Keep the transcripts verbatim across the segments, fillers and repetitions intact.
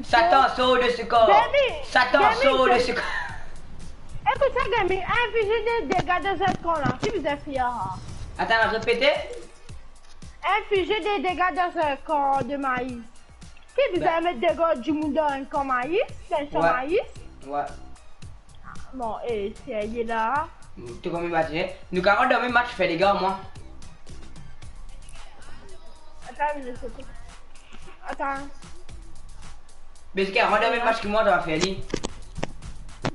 Satan, sors de ce corps. Satan, sors de ce corps. Ekout sa, Gaming, infliger des dégâts dans un camp la. Ki bizin fer la? Atann, repete. Infliger des dégâts dans un camp de maïs. Ki bizin met dega dimoun dan enn kan maïs, dan enn kan maïs? Wi. Bon, e, serye la. To konpran pa, ti, nou kapav dan mem match fer dega, mwa. Atann, atann. Me si kapav dan mem match ki mwa, to va fer li.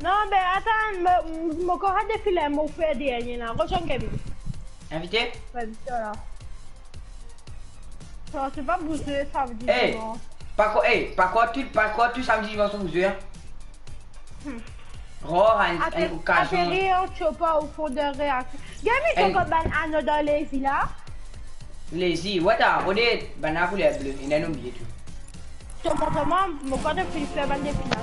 Non, be atann, mo, mo kapav defi la, mo fer dernie la. Retourn Gaby. Invite? Wi, vite la. Sa, se pa bouze, samdi, dimanche. Par kont, par kont tou, par kont tou samdi, dimanche, bouze, hein. Hmm. Rare, hein, une occasion. Atterrir, tu pas au fond d'un réacteur. Gaby, to konn bann ano dan Lazy la? Lazy, wi, ta, rode, bann la kouler ble, ena nom bie tou. To mont mwa, mo krwar to finn fer bann defi la.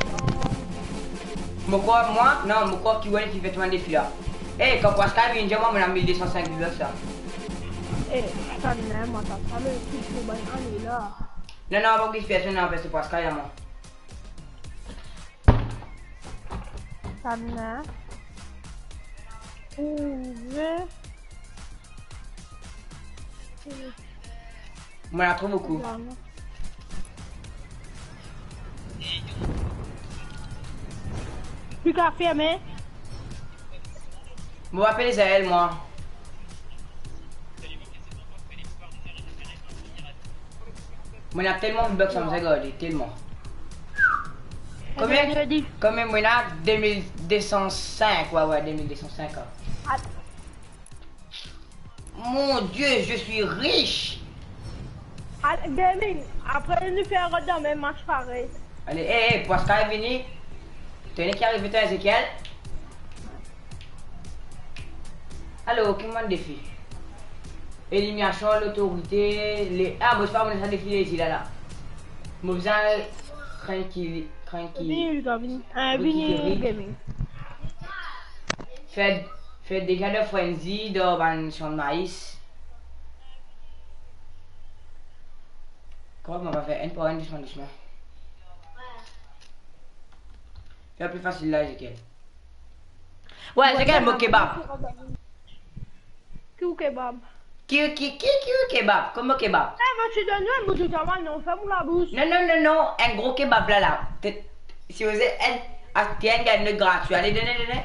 Mo krwar mwa, non, mo krwar ki wi, ki fer bann defi la. E, kan Pascal vinn dir mwa, mo ena mil de san sink V-Bucks la. E, sa ena, mwa, sa, sa, le kit pou bann ane la. Non, non, pa ki fer sa, non, pase Pascal, mwa. Sa ena. Ouver. Mo ena tro boukou. Tou kafe, me. Mo apel Zael, mwa. Mo ena telman V-Bucks, sa mo gade, telman. Konbien, konbien mo ena? De mil de san sink, wi, wi, de mil de san sink, wi. At- Mon Dieu, je suis riche. Al, Gaming, apre nou fer rod dan mem match parey. Ale, e, e, Pascal vini. Tene ki arive twa, Ezekiel? Alor, ki bann defi? Eliminasion, lotorite, le, a, mo pa bizin sa defi Lazy la, la. Mo bizin trankil, trankil. Vini, Lucas, vini. A, vini, Gaming. Fer, fer dega dan frenzy, dan bann san maïs. Kouma mo pa fer enn par enn, dousman, dousman. Fer pli fasil la, Ezekiel. Wi, Ezekiel, mo kebab. Ki ou kebab? Ki, ki, ki, ki ou kebab? Kouma kebab? E, mo ti donn ou enn bout, ou ti ava non, ferm ou labous. Non, non, non, non, enn gro kebab la, la. Te, si oze enn, a, ti enn gagn gratwi. Ale, done, done.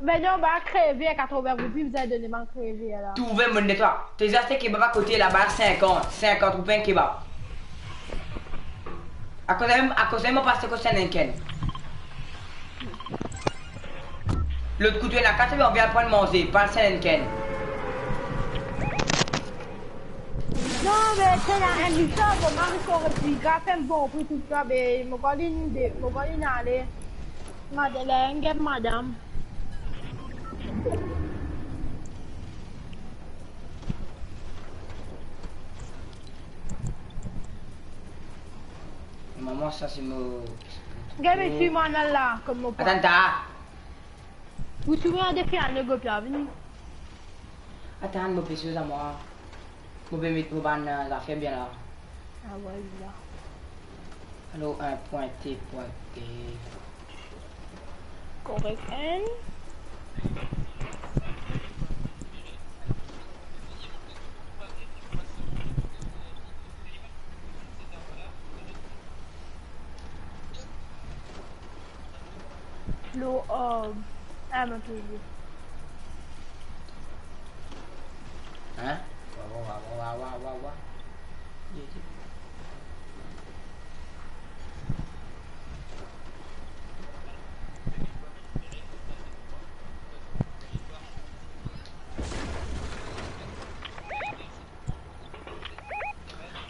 Be non, ba kreve, katrovin roupi, bizin donn bann kreve la. Trouve monn de twa. To aste kebab akote laba, sinkant, sinkant roupi enn kebab. Akoz mem, akoz mem mo pa aste kot Saint-Heineken. Lot kote ena kat, me anvi al pran manze, pa Saint-Heineken. Non, me se la enn lista, mo mari kore ti grav enn bon pri tousala, be mo pa linn de, mo pa linn ale. Madeleine, get madam. Mama, sa se mo. Gade, me swiv mwa la, kouma mo pa. Atann, ta. Ou swiv mwa depi ale, go pla vini. Atann, mo pe swiv mwa. Mo pe met mo bann, eh, zafer bien la. Ah ouais, la. Alor, enn pwin T, pwin T. Korek, enn. Lo, euh, ah, mo trouve. Hein? Wa, wa, wa.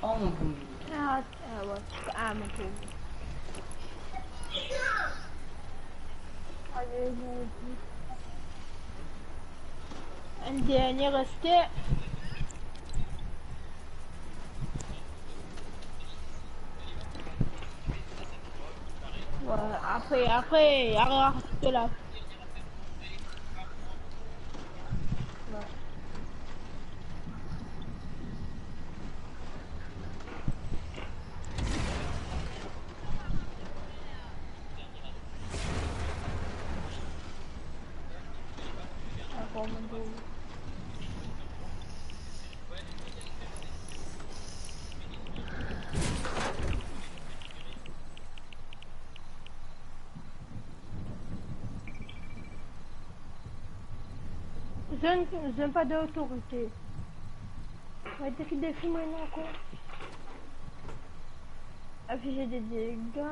Oh, mon pauvre. Ah, ah, ouais. Ah, mon pauvre. Allez, vas-y. Un dernier resté. Ouais, après, après, arrête là. Zone, zone pa d'otorite. Arete ki defi mwa ankor. Afise de dega.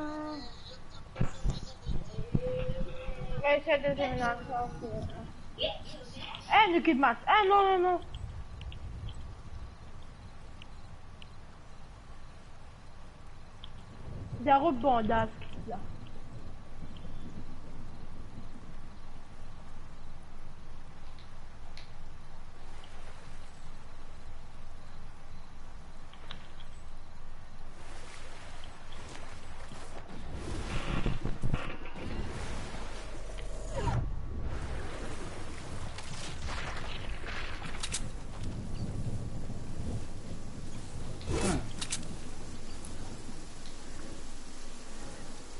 Ey, sa deziem la, sa, ok. Ey, nou kit match. Ey, non, non, non. Zero bandaz, la.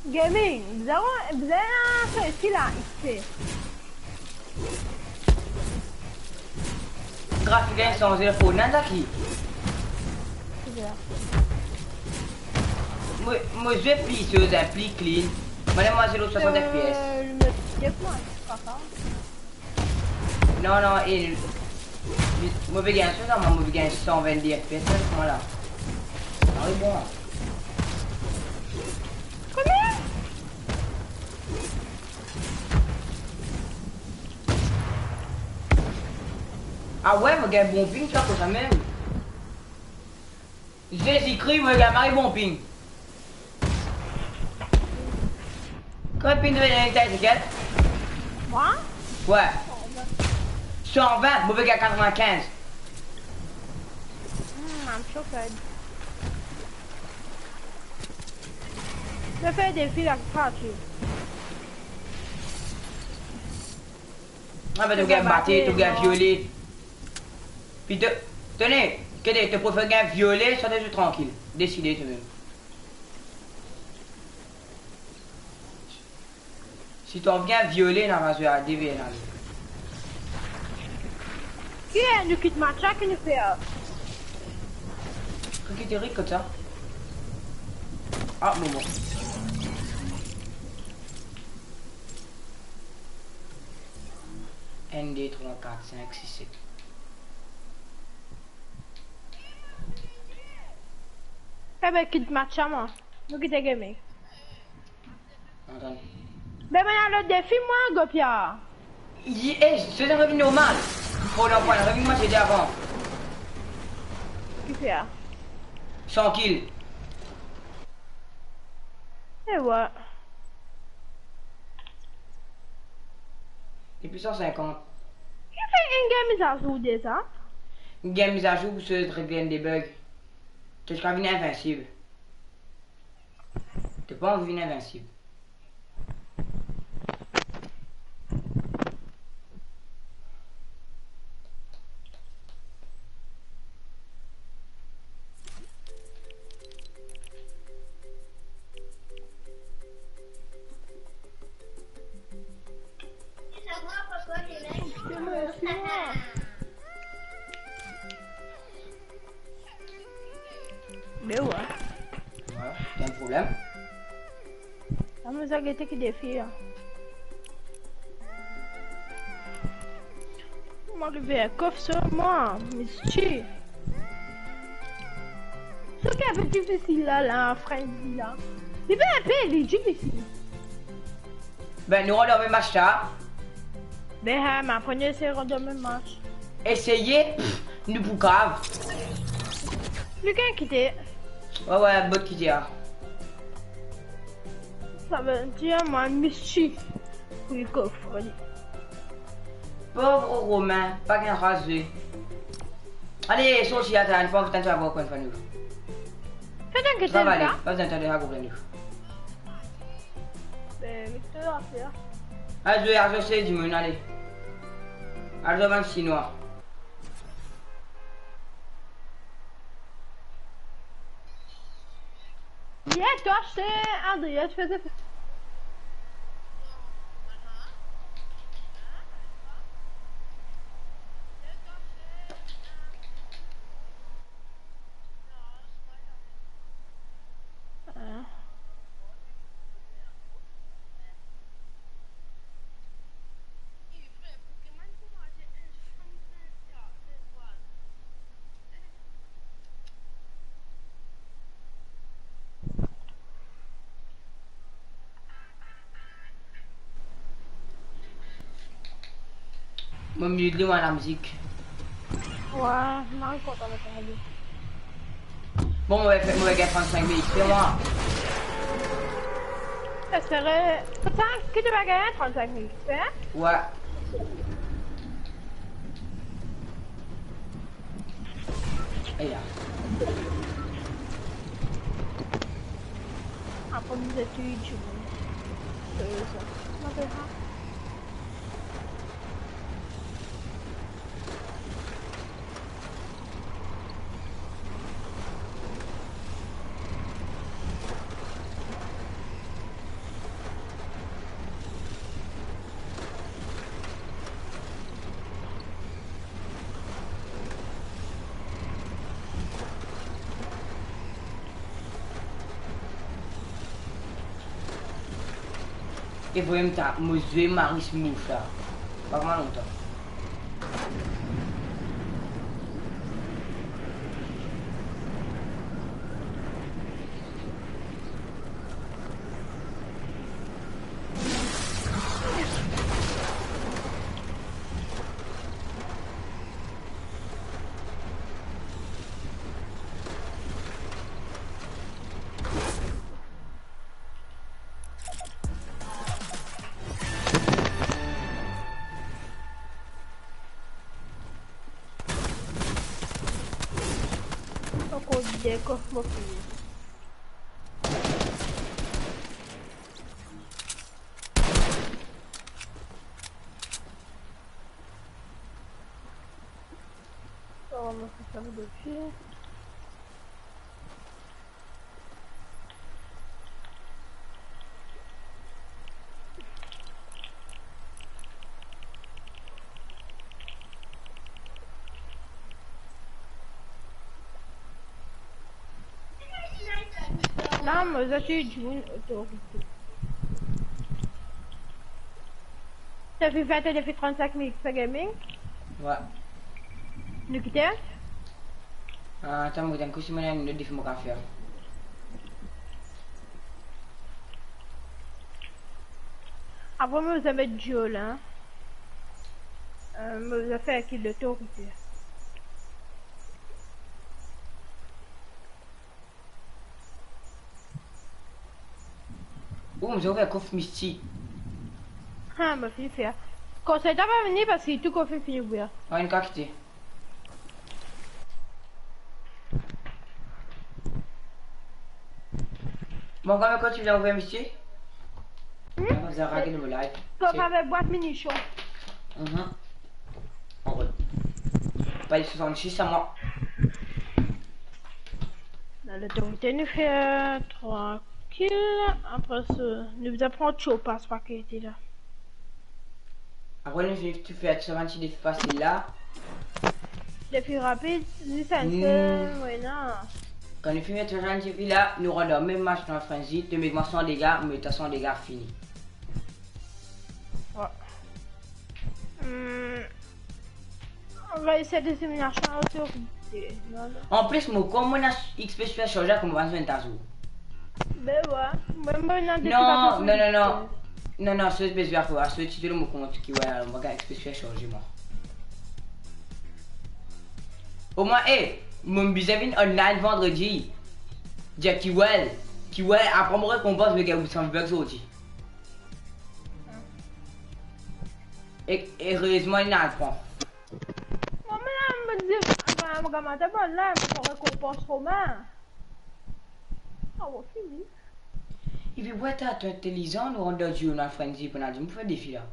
Gaming, bizin, bizin fer ki la, X P. Grafik la sanze, Fortnite la ki? Bizar. Mo, mo zwe pli soz, pli clean. Mo ena mwa zero swasant F P S. Euh, le mode, il y a quoi, papa? Non, non, e, mo pe gagn sa, mo pe gagn san vennde F P S la, kouma la? Ah oui, bon. Komie? Ah ouais, mo gagn bon ping, sa, kouma sa mem. Zezi Kri, mo gagn mari bon ping. Konbien ping to ena, Ezekiel? Mwa? Ouais. San vin, mo pe gagn katrevinkinz. Hmm, I'm so good. Mo fer defi la, gratuit. Ah ben, to gagn bate, to gagn viole. Pi to, tone, ki to, to prefer gagn viole, swa to zwe trankil. Deside to mem. Si to anvi gagn viole, nou ava zwe a de ve ena ale. Ki nou kit match la, ki nou fer? Ki kit Eric koumsa? Ah, moman. Enn, de, trwa, kat, sink, sis, set. Eh ben, kit match la, mwa. Nou kite game. Atann. Ben, mo ena lot defi, mwa, Gopia. Ye, eh, se dan revin normal. Fo dan pwin, revin mwa, se de avan. Ki fer? San kil. Eh ouais. Depi san sinkant. Ki fer enn gagn mizazour deza? Enn gagn mizazour pou se regle enn de bug. To kav vinn invinsib. To pa anvi vinn invinsib. Be ouais. Ouais, t'as un problème? Ah, mo sa gete ki defi la. Mo arive kof so mwa, misti. Sa ki inpe difisil la, la, Frenzy la. Li pe inpe, li difisil. Ben, nou rant dan mem match la. Ben, ha, ma premie se rant dan mem match. Eseye, pff, nou pou kav. Li gagn kite. Ouais, ouais, bot kite, ah. Sa ve dir mwa, misti. Pou li kof, ali. Pov Romain, pa gagn raz, wi. Ale, sorti, atann, pa anvi tann sa ankor enn fwa nou. Fè tann ki tann sa. Travay, pa bizin tann sa ankor enn fwa nou. Be, met to afer. Al zwe, al zwe, se dimoun, ale. Al zwe bann Sinwa. Ye, to aste Andreas, fè sa. Mo mute li, mwa, lamizik. Wa, mwa, kontan met lamizik. Bon, mo pe, mo pe gagn trannsenk mil X P, mwa. Sa sere, sa, ki to pe gagn trannsenk mil X P, hein? Wa. Aya. Apa mo zet YouTube? Seriously. Mo pe sa. E voyem ta, mo zwe Maris Mousa. Pa kouma lontan. Ankor de kof mo fini. Oh, mo fini sa de fil. Non, mo zot ti dimoun otorite. To finn fer to defi trannsenk mil X P Gaming? Wi. Nou kite? Ah, atann, mo gagn kou si mo ena enn lot defi mo kapav fer. Apre mo bizin met duo la. Euh, mo bizin fer ki lotorite. Ou, mo bizin ouver kof mistik. Ha, mo finn fer. Konsey ta pa vini parski tou kof finn fini ouvrir. Wi, nou kapav kite. Bon, kan mem kan ti vinn ouvrir mistik. Hmm? Kan sa rage nou live. Kof avek bwat minision. Mhm. Anrod. Pa li swasannsis sa mwa. La, lotorite nou fer trankil. Apre sa, nou bizin pran tiopas pa ki ete la. Apre nou finn tou fer tou sa bann ti defi fasil la. Defi rapid, zis enn Hmm. sel, wi, non. Kan nou finn fer tou sa bann ti defi la, nou rant dan mem match dan Frenzy, to met mwa san dega, mo met twa san dega, fini. Wi. Hmm. Anvoy sa diseminasion osi, oke. Non, non. Anplis, mo, kouma mo ena X P Super Charger, kouma mo pa zwenn ta zour? Be wi, mwa, mwa, non, non, non, non. Non, non, so bizin fer, so ti to mo kont ki, wi, mo gagn X P Super Charger, mwa. Omwin, eh, mo bizin vinn online vandredi. Dir ki, well, ki, well, apre mo rekonpans, mo gagn wit san V-Bucks zordi. E, erezman, li ena pran. Mwa, mwa la, mo dir, mwa, mo gamin ta bann la, mo rekonpans kouman? Ah, wi, fini. Epi, wi, ta, to intelizan, nou rant dan duo, nou al Frenzy pou nou al dir, mo fer defi la.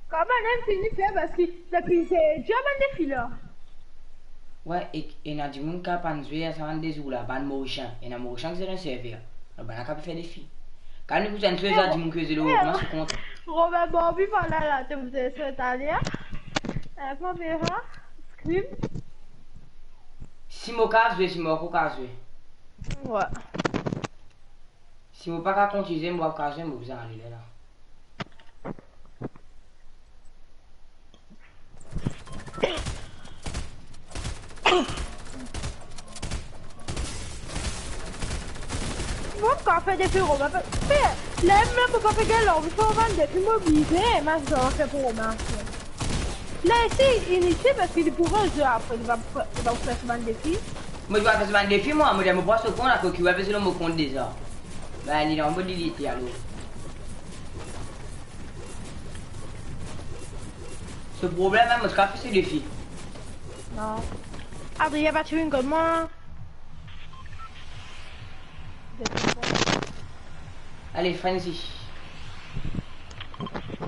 Kan bann-la fini fer, parski depi se dir bann defi la. Wi, e, ena dimoun ki pa zwe sa bann de zour la, bann Morisien. Ena Morisien ki zwe dan server. Alor, bann-la kapav fer defi. Kan nou pou enn zwe, sa dimoun ki zwe lor, eh, kouma so kont. Robin Barbie, vwala la, to bizin sot ale, hein? Eh, kouma fer, hein? Scream. Si mo kapav zwe, si mo ankor kapav zwe. Wi. Si mo pa kapav kontign zwe, mo pa kapav zwe, mo bizin ale lerla. Mo kapav fer defi, mo kapav fer. Ler mem mo pa pe gagn larm, mo fer bann defi, mo oblize, mas zot fer pou mas. Ler si initi, parski li pou rejwe apre, li va, li va fer so bann defi. Mo ti pe fer so bann defi, mwa, mo dir mo pran so kont, akoz ki ou pe selon mo kont deza. Be, li dan mo delete alor. So problem, mem, mo ti kapav fer so defi. Non. Adrien pa ti vinn kot mwa. Ale, Fancy.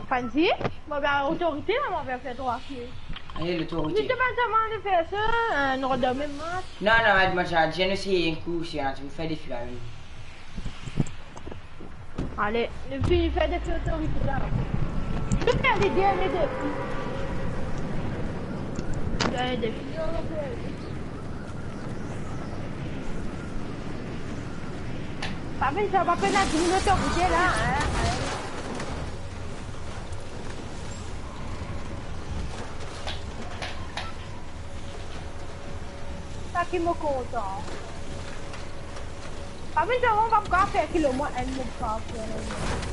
Fancy? Mo pe otorite la, mo pe fer trwa fil. Ale, lotorite. Li ti pa demann fer sa, eh, nou redormi mem. Non, non, mo dir, mo dir, nou esi enn kou, si, hein, ti pou fer defi la mem. Ale, nou fini fer defi otorite la. Nou fer le dernie defi. Dernie defi. Pa fer sa, pa fer nou otorite la, hein. Sa ki mo kontan. Pa fer sa, mo pa kapav fer kilo, mwa, enn mo pa kapav fer.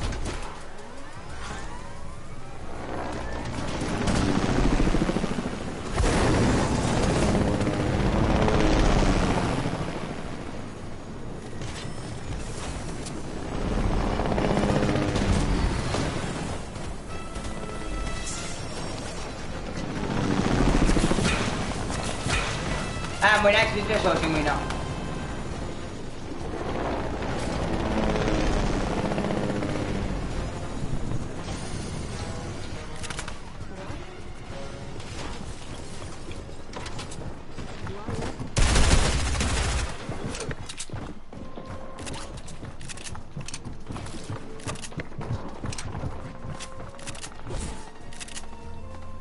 Ah, mo ena ki pe sorti, mo ena.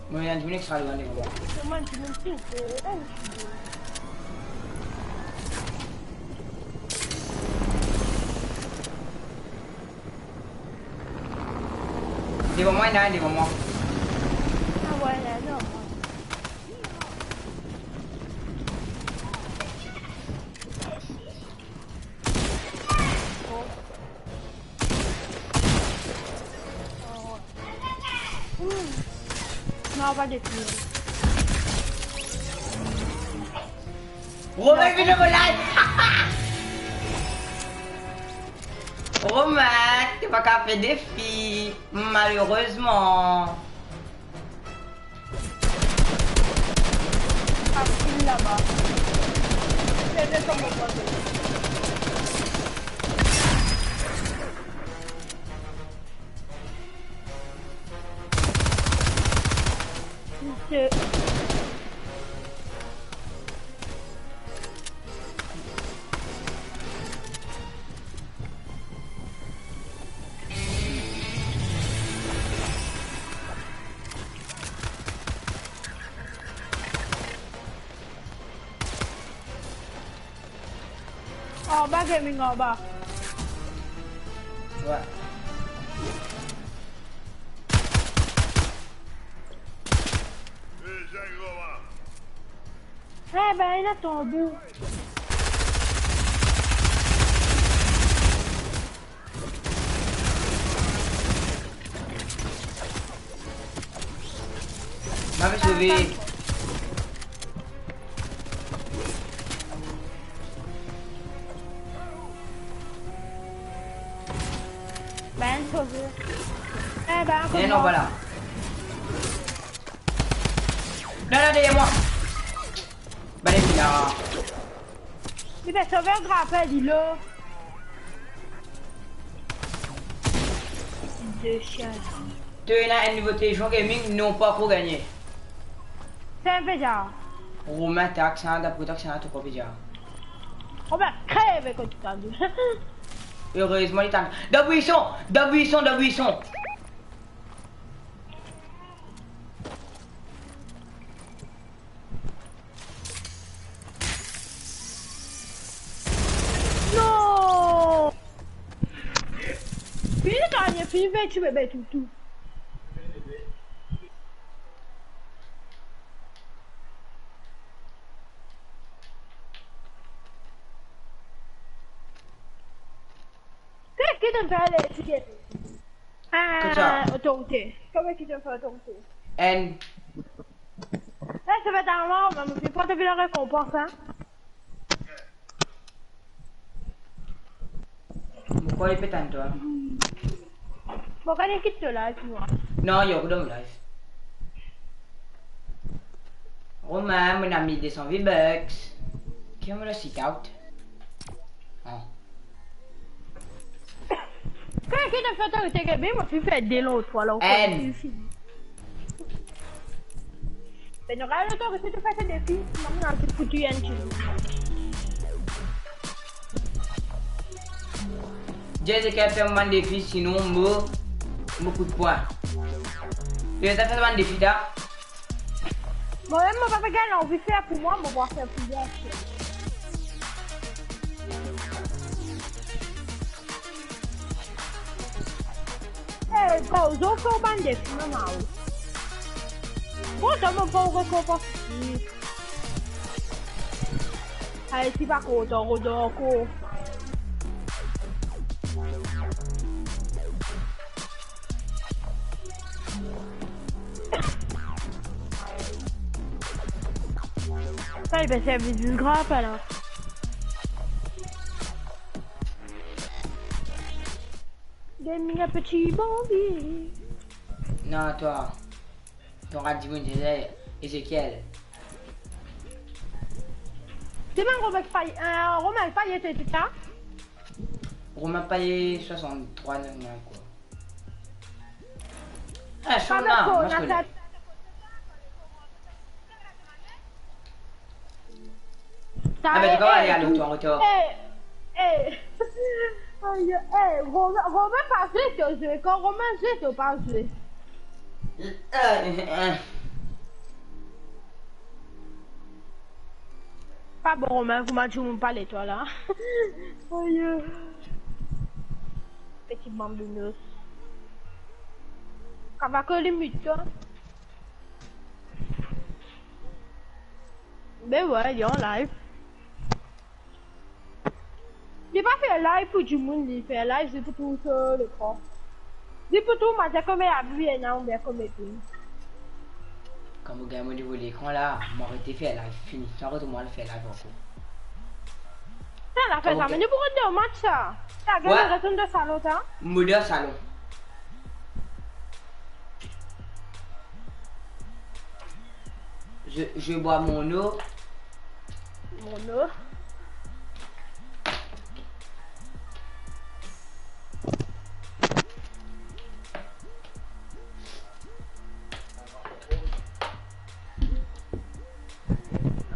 Mo ena dimoun extra loin devan mwa. Kouma dimoun tou, eh, eh. Devan mwa, ena, devan mwa. Ah ouais, là, non. Non, pa depi. Romain, vinn mo live. Romain, to pa kapav fer defi, malerezman. Fasil laba. Fede kouma koze. Misie. Anba gaming, anba. Wi. Eh ben, ena tanbou. Mo pe sove. Ben, sove. Eh ben, eh non, kouma? Voilà. Non, non, deryer mwa. Bale fini la. Li pe sove grapel dilo. De sien. To ena enn nouvo Tejon Gaming, nou pa ankor gagne. Sa pe dir. Romain, tax, hein, dapre tax, hein, to pa pe dir. Romain, krev kot to tann. Erezman, li tann. Dan bwison, dan bwison, dan bwison. Non! Fini gagne, fini veti bebe toutou. Ki Ki to'nn fer le ti defi? Ah, kosa? Otorite. Kouma ki to'nn fer otorite? Enn. Eh, se pa ta mor, me mo pe pran to rekonpans, hein. Mo krwar li pe tann twa. Mo kone kit to live, mwa. Non, yo, dan mo live. Romain, mon ami, de san V-Bucks. Ki mo le sit out? Ah. Kan ki to fer otorite, Gaby, mo finn fer de lot, trwa lot, Enn. Finn fini. Ben, nou ral otorite, to fer se defi, mwa, mo ena fouti enn ti. Jessica fer bann defi, sinon mo, mo kout pwin. Yo, ta fer bann defi, ta? Mwa mem, mo pa pe gagn anvi fer pou mwa, mo pou fer pou li. Eh, Bowser, fer bann defi, mama, wi. Bon, dan mo pou rekonpans. Ale, si pa kontan, rod ankor. Sa, li pe servi disgrace, la. Donn li enn ti bonbi. Non, twa. Twa, dimoun, se Ezekiel. Se bann Romain Payet, euh, Romain Payet, se sa? Romain Payet, soixante-trois, non, non, quoi. Ah, Shona, moi, je connais. Ah, ben, tu vas aller à l'auto en retour. Eh, eh. Aïe, eh, Romain, Romain pa zwe, to zwe. Kan Romain zwe, to pa zwe. Eh, eh, eh. Pa bon, Romain, kouma dir, mo pa le twa la. Aïe. Petit bambinos. Kava ke limit, toi. Ben ouais, li an live. Li pa fer live pou dimoun, li fer live, li pou trouv so lekran. Li pou trouv, mo dir, kome lavi ena oubien kome ping. Kan mo gagn mo nouvo lekran la, mo aret fer live, fini. Sa aret mo al fer live ankor. Sa, nou fer sa, me nou pou rod dan match sa. Sa, gagn, ouais, retourn dan salon, sa. Mo dan salon. Je, je bois mon eau. Mon eau.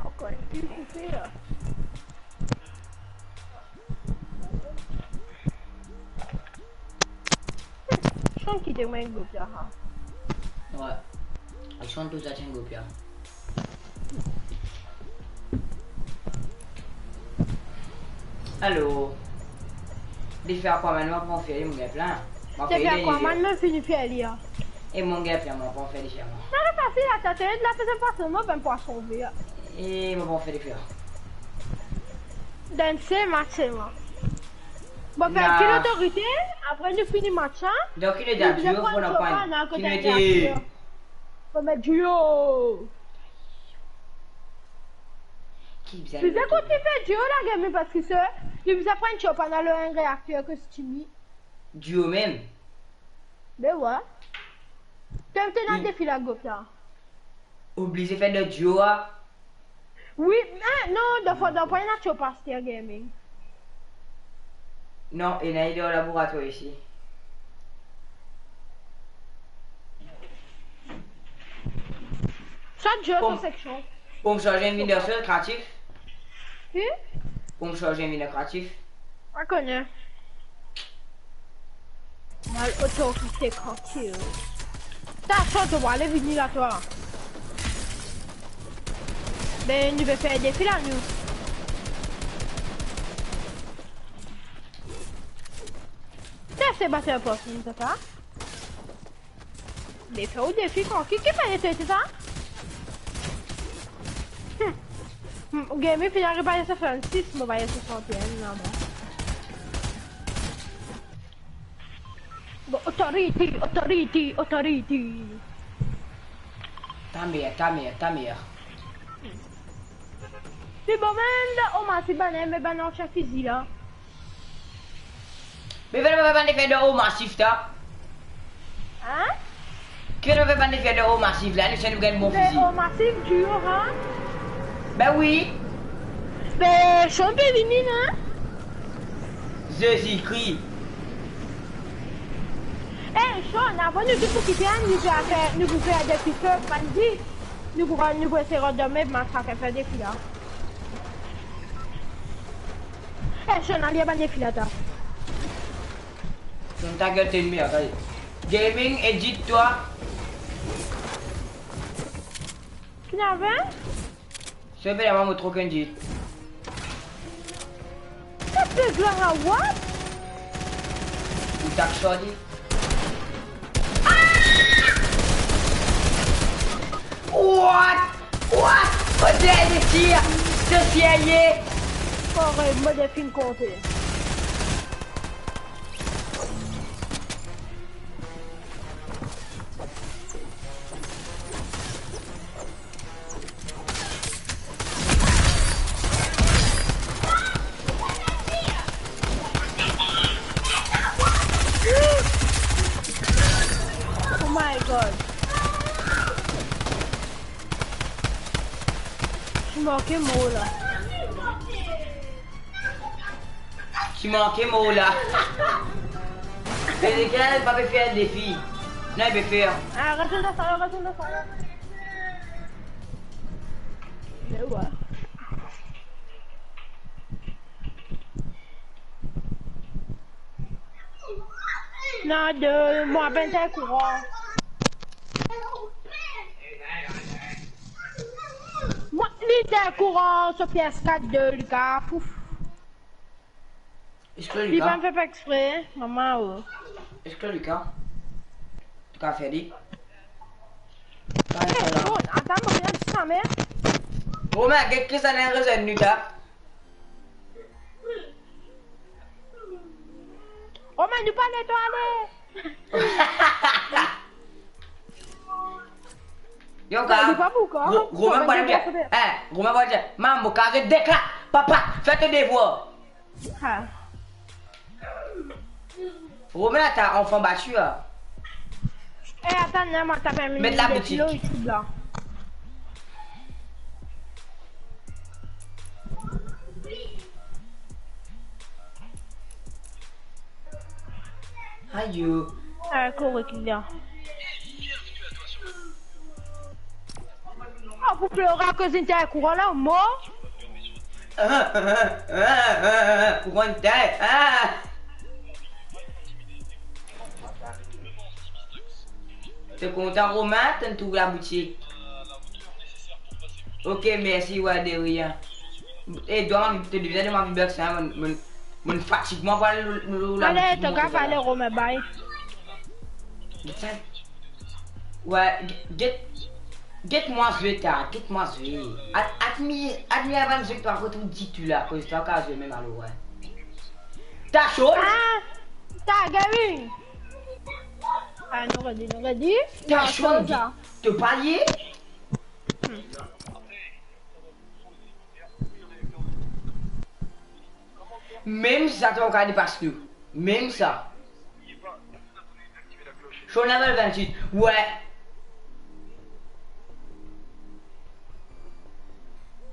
Ankor enn ki koupe la. Chante ki te mwa enn group la, ha. Ouais. Chante tou sa ti enn group la. Alor. Defi Aquaman, mo pa fer li, mo gagn plin. Mo fer li, Aquaman, mo fini fer li, ha. E mo gagn plin, mo pa fer li, mo. Non, non, fasil, atann, la, fasil, fasil, mo, ben, pwason ver. E mo pa fer li, fer. Dan se match, mo. Bon, fer ki lotorite, apre nou fini match, hein? Donk, ki nou dir, nou bizin pran duo, nou pran, pran, hein, ki nou dir, fo met duo. Ki bizin lotorite? Bizin kontign fer duo la, Gaby, parski se, nou bizin pran enn chopin, nou al lor enn reakter ki Steamy. Duo mem? Ben ouais. Twa, to ena defi la, group la. Oblize fer de duo, a? Wi, eh, non, dan fo, dan pwin ena Tio Pasteur Gaming. Non, ena li dan laboratwar isi. Sa dir to seksion. Pou mo sarz enn vinn dan kreatif. Ki? Pou mo sarz enn vinn dan kreatif. Pa kone. Mal otorite, tranquille. Ta, sa, to pou ale vini la, twa. Ben, nou pe fer defi la, nou. Ta, se bat enn pòs, nou, papa. Defi ou defi, kan? Ki, ki fer defi, sa? Hmm. Hmm, Gaby finn ariv pa swasann-sis, mo pa swasann-enn, non, bon. Authority, authority, authority. Ta mer, ta mer, ta mer. Li bon, bann omasif, bann, me bann ansien fizi la. Me fer bann defer dan omasif, ta. Hein? Ki fer bann defer dan omasif la, nou ti ena bon fizi. Omasif, dur, hein? Ben wi. Be, Sean pe vini, non? Zezi Kri. Eh, Sean, avan nou tou pou kite, nou pou fer, nou pou fer defi, bann di. Nou pou, nou pou esey rod dan mem, ma sa fer defi la. Eh, Sean, ale bann defi la, ta. Ferm ta gel, to enmi, ale. Gaming, edit twa. Ki nave? Silvouple, mo trouv okenn dit. Sa pe glwa a what? Ou tak sort li. Ah! What? What? Mo dir, mo dir, se serye? Aret, mo dir finn konte. Oh my God. Ti manke mor la. Ti manke mor la. Ezekiel pa pe fer defi. Non, li pe fer. Ah, retourn dan salon, retourn dan salon. Me wa. Non, de, mo apel ti kouran. Mo, li ti kouran so P S quatre de, li ka, pouf. Eski li ka? Li pa fer pa expre, mama, oh. Eski li ka? Li ka fer li? Eh, bon, atann, mo vinn sa, me. Romain, get ki sa ena rezon nou ta? Romain, nou pa le twa ale. Yo, ka. Li pa pou ka. Ro-, Romain, pa le bien. Eh, Romain, pa le bien. Maman, ka, dekla. Papa, fer to devwar. Ha. Romain, ta anfan bati, a. Eh, atann, la, mo ta permet met laboutik. Met laboutik. Ayo. Ah, korek, li la. Ah, pou plore akoz enn ti kouran la, mor. Ah, ah, ah, ah, ah, kouran ti, ah. To kontan, Romain, to'nn trouv laboutik? Ok, mersi, wa, de rien. Eh, donn, to bizin donn mwa V-Bucks, hein, mo, mo, mo fatig, mo, pou al lor, lor, lor laboutik. Ale, to ka ale, Romain, bye. Get sa. Wa, get, get mwa zwe ta, get mwa zwe. Ad-, admi, admi avan zwe, to pa retrouv ditou la, akoz to ka zwe mem alor, wi. Ta sho? Ah, ta gaming. Ah, nou redi, nou redi. Ta sho, to pa li? Hmm. Mem sa, to ka depas nou. Mem sa. Show level vingt-huit. Ouais.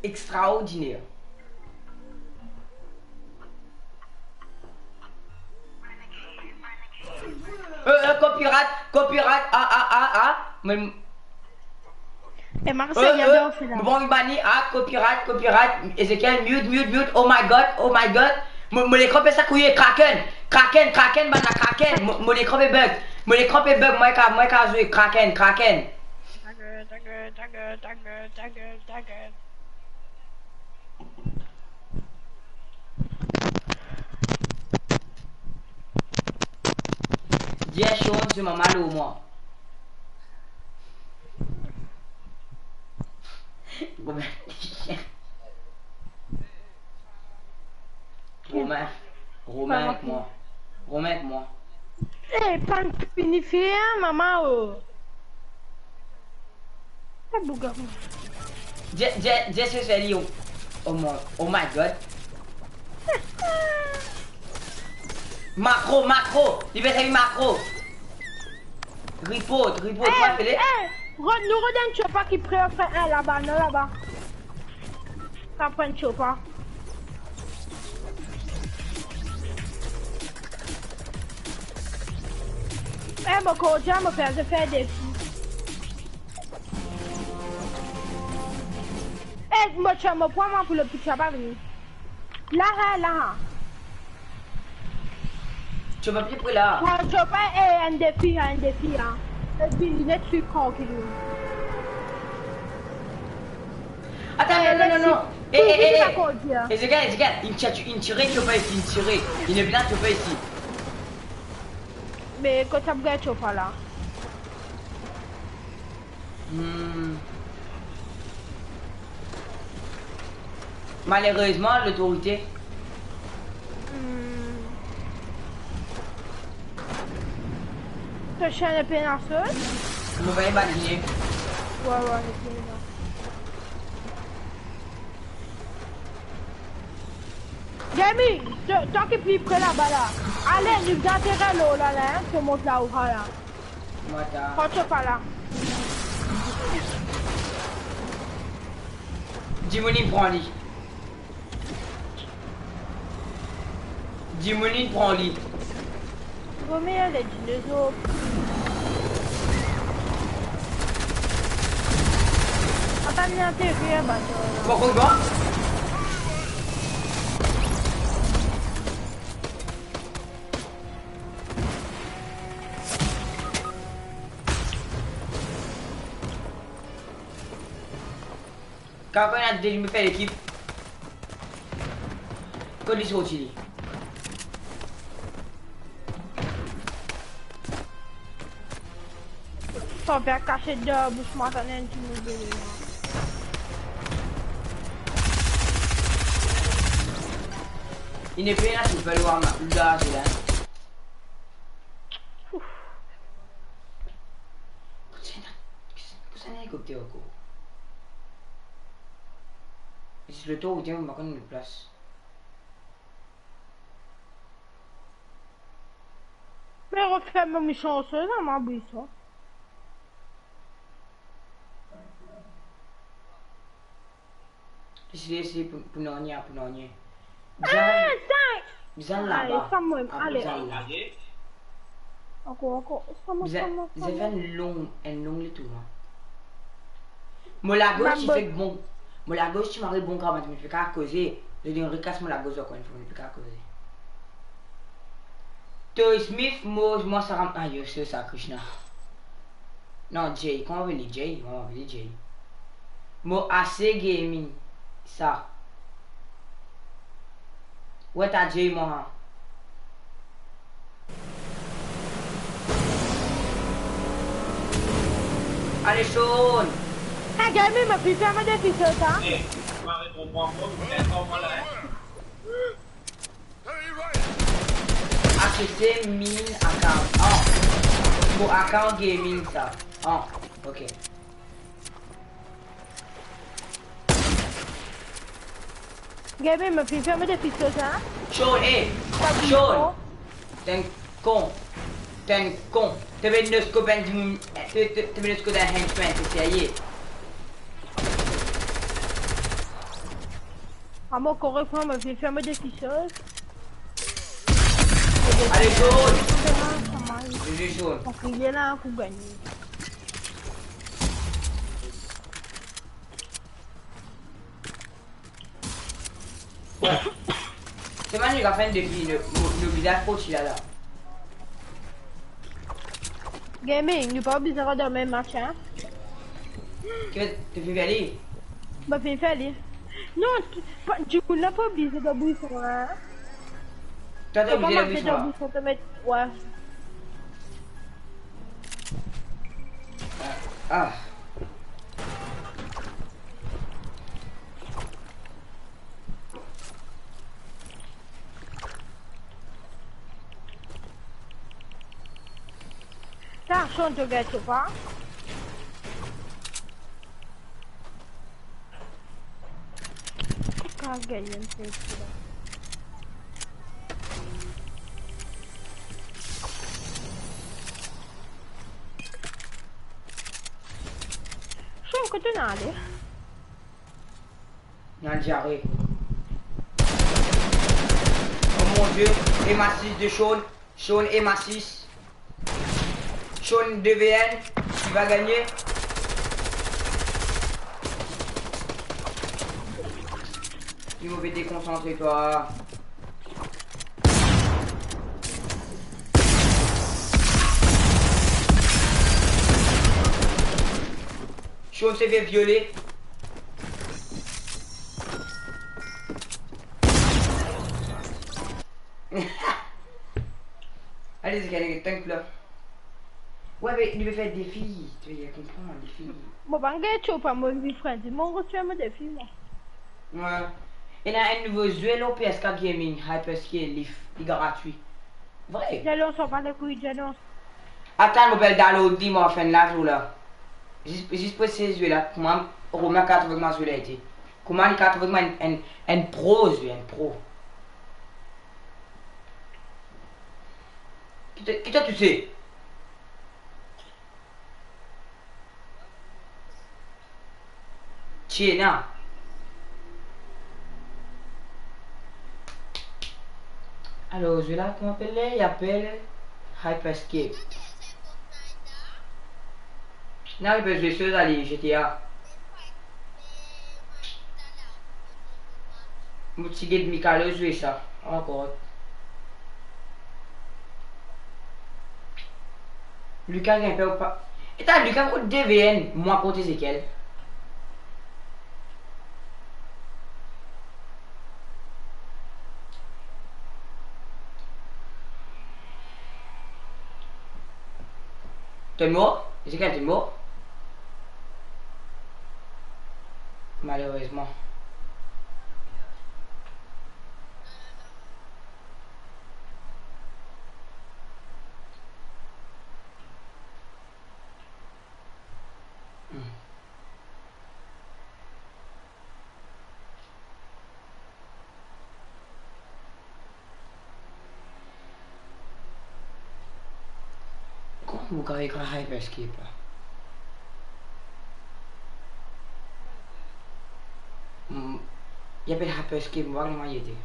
Extraordinaire. Euh, euh, copyright, copyright, ah, ah, ah, ah. Mais E Marseille, euh, euh, ador sela. Bon, bani, ah, copyright, copyright. Ezekiel, mute, mute, mute. Oh my God, oh my God. Mo, mo lekran pe sakouye, Kraken, Kraken, Kraken, banna Kraken. Mo, mo lekran pe bug. Mo lekran pe bug, mo ka, mo ka zwe, Kraken, Kraken. Dagger, dagger, dagger, dagger, dagger, dagger. Dir Sean, se mama lor mwa. Romain. Romain, Romain avek mwa. Romain avek mwa. Eh, pann fini fer, mama, oh. Eh, bouga. Je, je, je se seli, oh. Oh mon, oh my God. Makro, makro. Li pe servi makro. Report, report, eh, mwa, fele. Eh, rod-, nou rod enn chopa ki pre, pre, eh, laba, non, laba. Sa pran chopa. Eh, mo koz, mo fer, fer defi. Eh, mo ti, mo pran mwa pou le piti pa vini. La, la, la. Chopa pli pre la. Pran chopa, eh, enn defi, enn defi, hein. Epi li net swiv trankil. Atann, non, non, non, non. Eh, eh, eh, eh. Eh, Zegal, Zegal, inn tire, inn tire, chopa isi, inn tire. Inn bien chopa isi. Me kot sa pou gagn chopa la? Hmm. Malerezman, lotorite. Hmm. To sien nepena sot? Mo pa imazine. Wi, wi, nepena. Gaming, to, to ki pli pre laba la. Ale, nou gagn teren lor la, la, hein, to mont la, ou la. Mwa ta. Pran chopa la. Dimoun inn pran li. Dimoun inn pran li. Vo miye ale dinozor. Atann, li aterir, bato la. Bon, bon, bon. Kan, kan ena de, li pe fer lekip. Kot li sorti li? Sa pe kasiet dan bous mwa, atann enn ti mo bele la. Inn pe la, si pe lwa ma, la, se la. Ouf. Kote ena, kote ena elikopter ankor? Zis lotor ou bien, mo pa konn loplas. Me referm mo mision, sa, sa, ma bouson. Isi, isi, pou, pou nanye, pou nanye. Ah, bizin, sa! Bizin laba. Ale, sa mwa, ah, ale. Bizin laba. Ankor, ankor. Sa mwa, bizin, sa mwa, bizin sa mwa. Fer enn long, enn long letour, hein. Mo lagos ti fer bon, mo lagos ti mari bon gramad, mo fek koze. Li vinn rekas mo lagos ankor enn fwa, mo fek koze. Toy Smith, mo, mo sa ram, ah, yo, se sa, Krishna. Non, Jay, kouma apel li? Jay? Mo apel li Jay. Mo ase gaming, sa. Wi, ta Jay, mwa. Ale, Sean. Hey, gaming, mo finn fer mo defi sa. Aksepte min account. Ah. Mo account gaming sa. Ah, ok. Gaming, mo finn fer mo defi sa, hein? Sean, eh, Sean. T'es un con. T'es un con. T'es venu nos copains du, t'es, t'es, t'es venu nos copains henchman, t'es sérieux? Ah, mo korek, mo finn fer mo defi sa. Ale, Sean. Sa va, sa va. Bien zwe, Sean. Ok, li la pou gagn. Se mwa ki finn defi le, le, le vizaz pou ti la la. Gaming, nou pa oblize rod mem match, hein? Ki, to finn fer li? Mo finn fer li. Non, tu, pa, dimoun la pa oblize dan bouson, hein? Twa, to oblize dan bouson la. Bouson, to met, ouais. Ah. Son to get ou pa? Ou ka gagn enn pe isi la. Son, kot to ale? Ena diare. Oh mon Dieu, M A six de Sean. Sean M A six. Sean deux V un, tu vas gagner. Li move, déconcentre-toi. Sean se fer viole. Ale, Zeka, tank la. Wi, me li pe fer defi, to pe konpran, defi. Mo pa gagn to pa mo, mi fran, mo retire mo defi, mwa. Wi. Ena enn nouvo zwe lor P S quatre Gaming, Hyperscape, li, li gratwi. Vre? Dir non, sa pa lekouy, dir non. Atann, mo pe al download li, mo fer enn live la. Zis, zis pou esey zwe la, kouma Romain kapav trouv kouma zwe la ete. Kouma li kapav trouv kouma enn, enn, enn pro zwe, enn pro. Ki to, ki to touse? Tiena. Alor, zwe la, kouma apel li? Li apel Hyperscape. Non, li pe zwe so zale G T A. Mo ti get Mikalo zwe sa ankor. Luka gagn pe ou pa? Eta, Luka kot de V N, mwa kot Ezekiel. To mor? Ezekiel, to mor? Malerezman. Hmm. Kouma mo kav ekran Hyperscape la? Hmm, li apel Hyperscape, mo pa kone kouma li ete.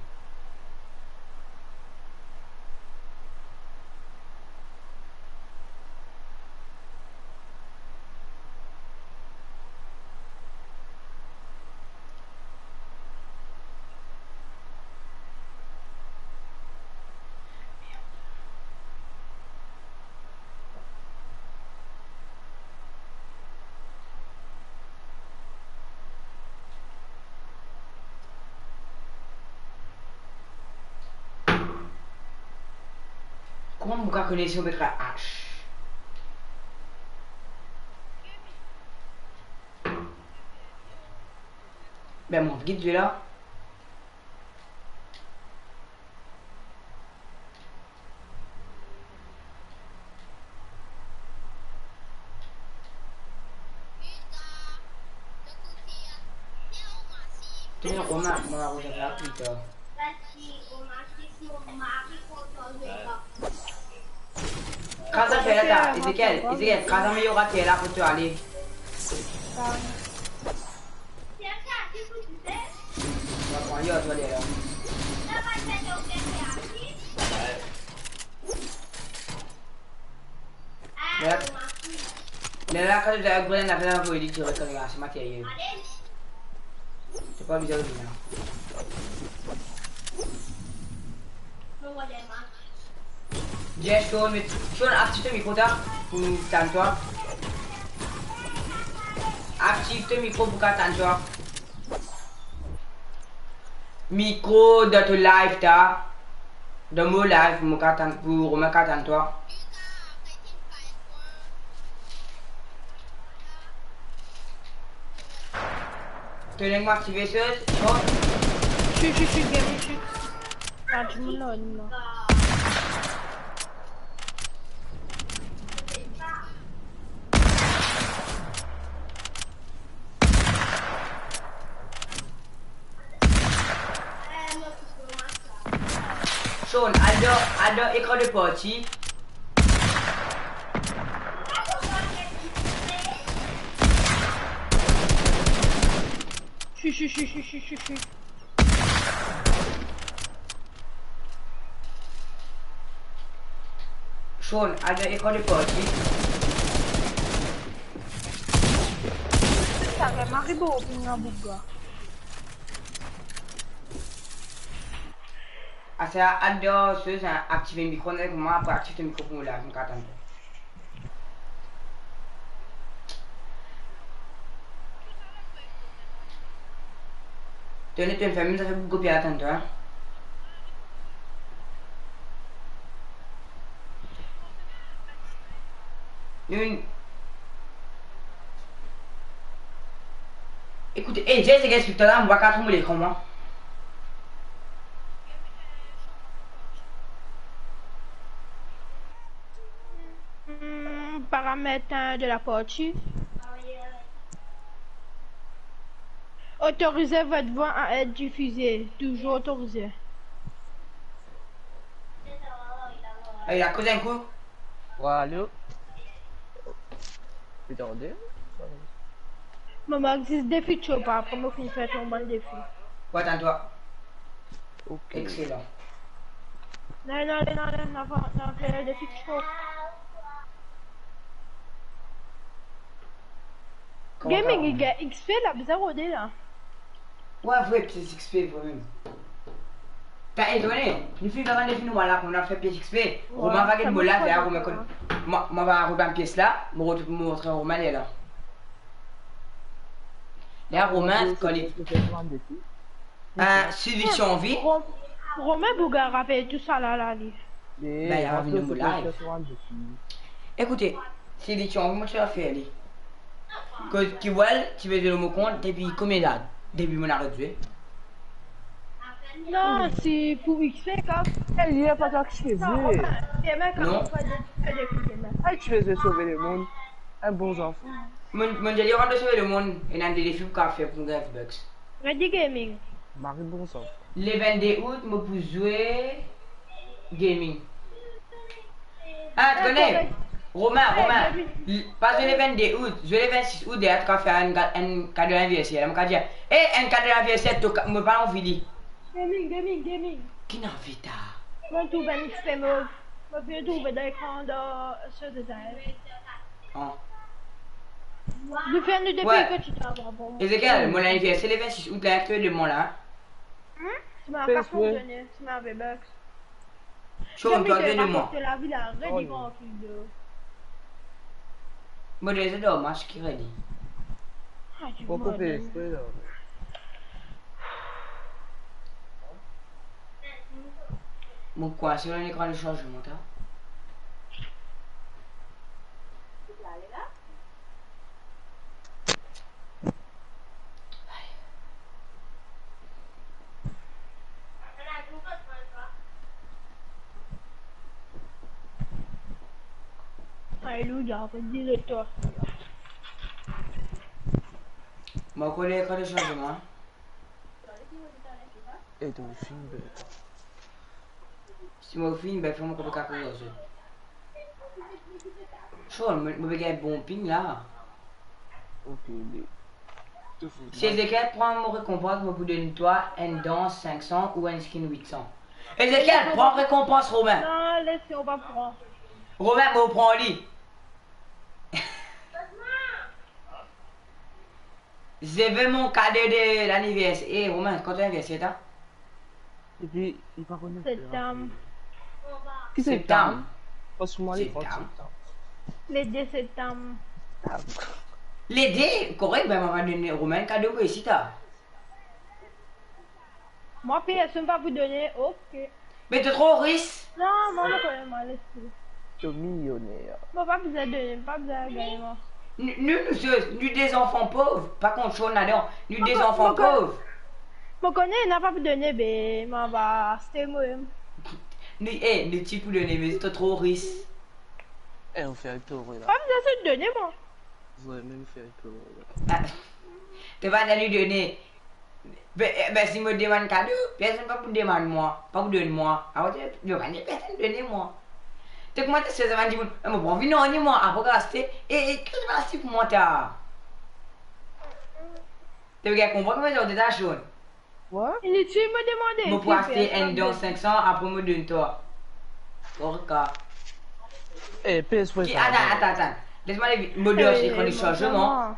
Kouma mo kav kone si mo pe tray H? Ben, mo git zwe la. Tene, Romain, mo la rezoinn la pli tar. Kraz zafer la, Ezekiel, Ezekiel, kraz sa meyer ater la pou to ale. Pardon. Mo pran li, to ale la. Lerla, lerla kan to al grenn, lafer la, avoy li direk kan li rase materyel. To pa bizin vini la. Yes, Sean, met, Sean, aktiv to mikro ta, pou tann twa. Aktiv to mikro pou ka tann twa. Mikro dan to live ta. Dan mo live, mo ka tann, pou Romain ka tann twa. To ena mo aktive sa, bon. Chut, chut, chut, bien, chut. Pa dimoun la, dimoun la. Sean, al dan, al dan ekran de parti. Sean, al dan ekran de parti. Sa vremem arive, ou finn boug la. Asa, al dan soz, aktiv mikro, kouma apre aktiv to mikro pou mo live, mo kapav tann twa. Tone, to ferme, sa fer boukou pli atann twa. Ekoute, eh, Jay, se ki explike twa la, mo pa kapav trouv mo lekran, mwa. Hmm, paramètres, hein, de la partie. Autorisez votre voix à être diffusée. Toujours autorisé. Ey, la koz enn kou. Wa, alo? Retardé? Mo mank zis defi Chopa, apre mo finn fer tou bann defi. Wa, tann twa. Ok. Exelan. Non, non, non, non, non, non, non, non, non, defi Chopa. Kouma, gaming, kouma? Li gagn X P la, bizin rode la. Wa, vre, pies X P, vremem. T'as étonné, nou finn fer bann defi normal la, kouma fer pies X P. Wa, Romain va gagn mo la, sa mo la, kontan. Romain konn, mo, mo va rod bann pies la, mo rod, mo montre Romain ler la. La, Romain, kan li, hein, si li ti anvi. Ro-, Romain pou gagn rapel tou sa la, la, li. Ben, li ava vinn mo live. Ekoute, si li ti anvi, mo ti fer li. Kot ki wel, ti pe zwe lor mo kont depi konbien dat? Depi mo aret zwe? Non, si pou X P, kan... Eh, li pa gagn seve. Non, non. Depi, depi, depi. Ay, ti pe zwe sove lemond. Enn bon zanfan. Mo, mo dir li, avan de sove lemond, ena de defi pou kapav fer pou gagn V-Bucks. Ready Gaming. Mari bon sa. Le vennde out, mo pou zwe gaming. Ah, to kone? Romain, Romain. L-, pa zwe le vennde out, zwe le vennsis out, deya to kapav fer enn ga-, enn kado laniverser. Mo kapav dir, eh, enn kado laniverser, to ka-, mo pa anvi li. Gaming, gaming, gaming. Ki naveta? Mo trouv enn X P mov. Mo vinn trouve dan lekran dan, sur design. An. Li fer nou depi ki ti ta bon. Ezekiel, mo laniverser le vennsis out la, to ede mwa la. Hmm? Ti ma kapav done, ti ma V-Bucks. Sean, to ede mwa. Lavi la, redi trankil de. Mo deza dan match ki redi. Ah, ti bon, koupe, frè. Mo kwinse dan lekran de sarzman, ta. Alelouya, dir twa. Mo kone lekran de sarzman. E to finn bet. Si mo finn bet, fo mo koup kakou zot. So, mo, mo pe gagn bon ping la. Ok, be. Si Ezekiel pran mo rekonpans, mo pou donn twa enn dans sink san ou enn skin wit san. Ezekiel, pran rekonpans, Romain. Non, les, on va prendre. Romain, mo pran li. Je veux mon cadeau de l'anniversaire. Eh, Romain, kan to aniverser, ta? Epi, li pa kone. Septam. Ki septam? Septam. Franchman, li pran septam. Septam. Le de septam. Le de, korek, be, mo va donn Romain kado, mo isi, ta. Mwa, personn pa pou done, ok. Me to tro ris. Non, mwa, mo kone mwa, les li. To milioner. Mo pa bizin done, pa bizin gagn mwa. Nou, nou, nou, nou de zanfan pov, pa kont Sean ladan. Nou de zanfan pov. Mo kone, ena pa pou done, be, mwa, va aste mwa. Nou, eh, nou ti pou done, me to tro ris. Eh, ou fer to la. Pa bizin done mwa. Vre, mem fer to la. Ah, to pa done. Be, eh, be, si mo demann kado, personn pa pou demann mwa, pa pou donn mwa. Apre, to, to pa ni personn donn mwa. To kouma to sez avan dimoun, eh, mo pa anvi nanye mwa, apre to aste, e, e, ki to pa aste pou mwa ta? To pe gagn konpran kouma to ta sonn? Initil mo demande. Mo pou aste enn dan sink san, apre mo donn twa. Ok. Eh, pez pou... Ki, atann, atann, atann. Les mwa ale vit. Mo dor, eh, ekran de mo sarze, non?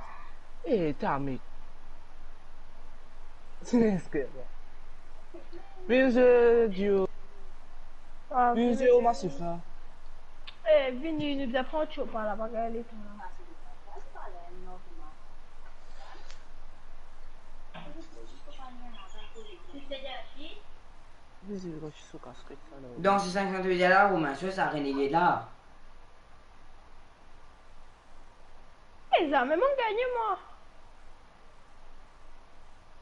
Eh, ta mik. Vini, Dio. Ah, vini, Dio, ma sifla. Eh, vini, nou bizin pran tchopa la, pa gagn letan la. Vini, vini, vini, vini. Dan se sink san to dir la, Romain, so sa rene la. E zame mo gagne mwa.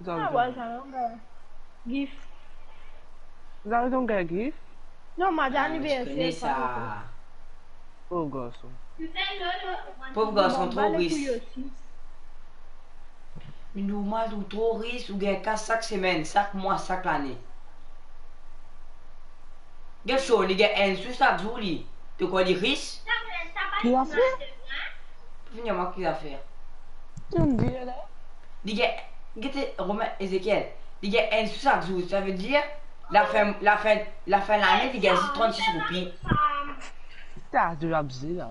Zame ah, ouais, zame mo gagne. Gift. Zame to gagne gift? Non, mo dir aniverser, pa sa. Pov garson. Pov garson, tro ris. Me normal, ou tro ris, ou gagn kas sak semenn, sak mwa, sak lane. Get so, li gagn enn sou sak zour li. To krwar li ris? Ki zafer? Fini, mwa ki zafer? Ki ou dir la? Li gagn, gete, Romain, Ezekiel, li gagn enn sou sak zour, savedir lafin, lafin, lafin lane, li gagn zis trannsis roupi. Ta, to abize la.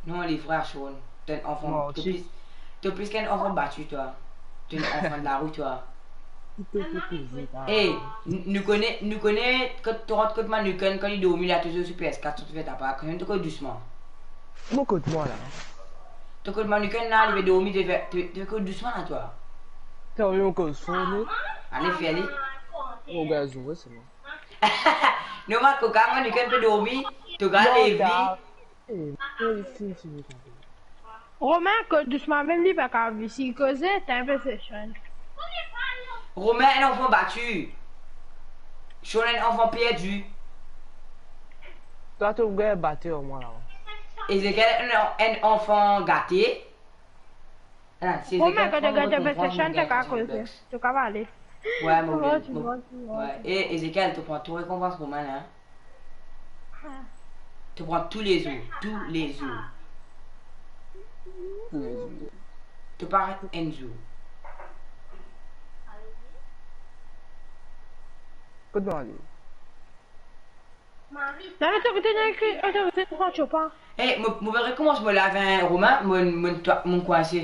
Non, li vre, Sean. To enn anfan, to plis, to plis ki enn anfan bati, twa. To enn anfan de lari, twa. Eh, n-, nou kone, nou kone kot to rant kot Manuken, kan li dormi la, to zwe sou P S quatre, to fer ta par, kanmem to koz dousman. Mo kot mwa la. To kot Manuken la, li pe dormi, to fer, to, to koz dousman la, twa. To anvi mo koz for, non? Ale, fer li. Mo gaz, ouais, c'est bon. Non, ma koka, Manuken pe dormi, to gagn lev li. Eh, eh, si, si, si, si. Romain, koz dousman, mem li pa kapav vini koze, ta enn pe se Sean. Romain, enn anfan bati. Sean, enn anfan perdi. Twa, to gagn bati omwin la. Ezekiel, enn, enn anfan gate. Ah, si Romain, Ezekiel kan to gagn konpran, PlayStation, to kav koze. To kav ale. Ouais, mo, ouais, Ezekiel, to pran tou rekonpans Romain la, hein. To pran toulezour, toulezour. Toulezour. To pa ret enn zour. Kot mo ale? Non, non, to kote, non, to kote, pran tchopa. Eh, mo, mo pe rekomans, mo lav, hein, Romain, mo, mo, twa, mo kwinse.